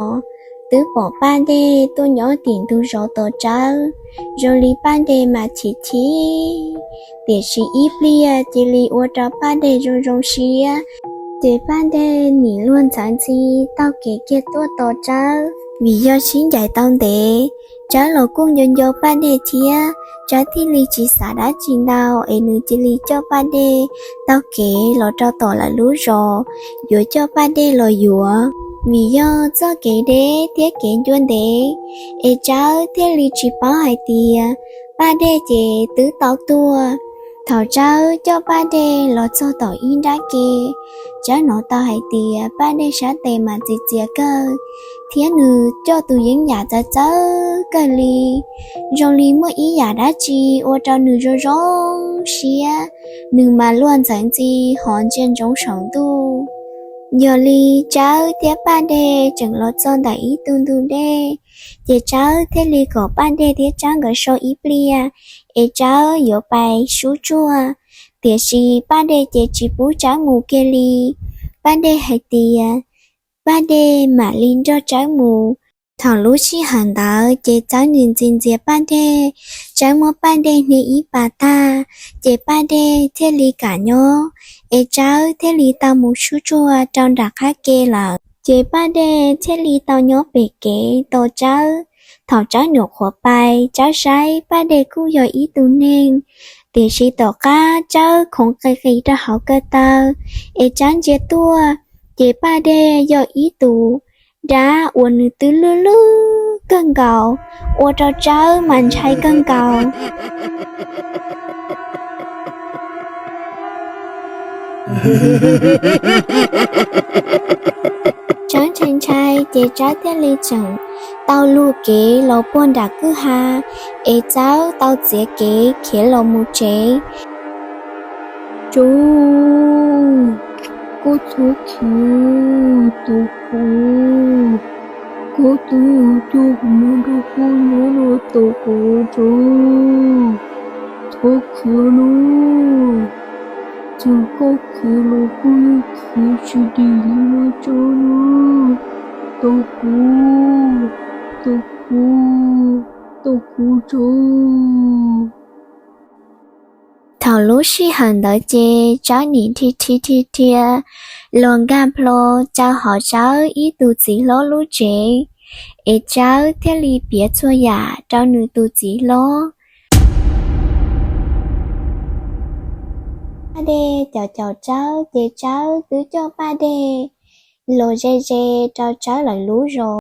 zos twb pom Paj Dej tuaj nyob tim ntug zos tos Tsawb, zoo li Paj Dej mas chim chim, tiam sis ib pliag cia li ua rau Paj Dej zoo zoo siab. Ces Paj Dej nim luag ntxhi ntxhi taug kev kiag tuaj tos Tsawb, vim yog sib ncaim tau ntev, Tsawb los kuj nco nco Paj Dej thiab. Tsawb thiaj li tsis xav dab tsi ntau es nws cia li coj Paj Dej taug kev los rau tom lawv lub zos, yuav coj Paj Dej los yuav. Vim yog txoj kev deb thiab kev ncua ntev, es Tsawb thiaj li tsis paub hais tias Paj Dej ces twb tau tuag. Thaum Tsawb coj Paj Dej los txog tom ib nrab ke, Tsawb hnov tau hais tias Paj Dej sab tes mas txias txias kawg, thiab nws coj tus yeeb yam txawv txawv kawg li. Zoo li muaj ib yam dab tsi ua rau nws zoo zoo siab, nws mas luag ntxhi ntxhi hos ntsia ntsoov saum ntuj. Yog li Tsawb thiab Paj Dej tseem los txog ntawm ib tug ntug dej, ces Tsawb thiaj li kom Paj Dej thiab Tsawb nkawd so ib pliag, es Tsawb yuav pais sub tsuag. Tiam sis Paj Dej ces tsis pub Tsawb mus kiag li. Paj Dej hais tias Paj Dej mam li nrog Tsawb mus. Thaum lub sij hawm ntawd ces Tsawb ntxias ntxias Paj Dej, Tsawb muab Paj Dej hnia ib pas tag, ces Paj Dej thiaj li kam nyob, es Tsawb thiaj li tau mus sub tsuag rau nram qab ke lawm. Ces Paj Dej thiaj li tau nyob pem kev tos Tsawb. Thaum Tsawb nyuam qhuav pais, Tsawb saib Paj Dej kuj yog ib tug neeg, tiam sis tom qab Tsawb khoov qis qis rau hauv ko taw, es Tsawb ntsia tuaj, ces Paj Dej yog ib tus dab uas nws twb lwj lwj kawg nkaus, ua rau Tsawb mas ntshai kawg nkaus. Tsawb ntshai ntshai ces Tsawb thiaj li tseem tau luag kev los puag nram kwj ha, es Tsawb tau txiav kev khiav los mus tsev. Tsawb, koj txhob khiav, tus qub, koj twb yog coj kuv mus nrog koj nyob no, tus qub Tsawb, txhob khiav no. Txawm koj khiav los koj yeej khiav tsis dim li no Tsawb na, tus qub, tus qub, tus qub Tsawb. Thaum lub sij hawm ntawd ces Tsawb nim rhi rhi rhi rhia los nkag plho caw hauv Tsawb ib tug txiv hlob lub tsev, es Tsawb thiaj li piav txhua yam rau nws tus txiv hlob. Paj Dej caum caum Tsawb ces Tsawb twb coj Paj Dej los ze ze rau Tsawb lawv lub zos.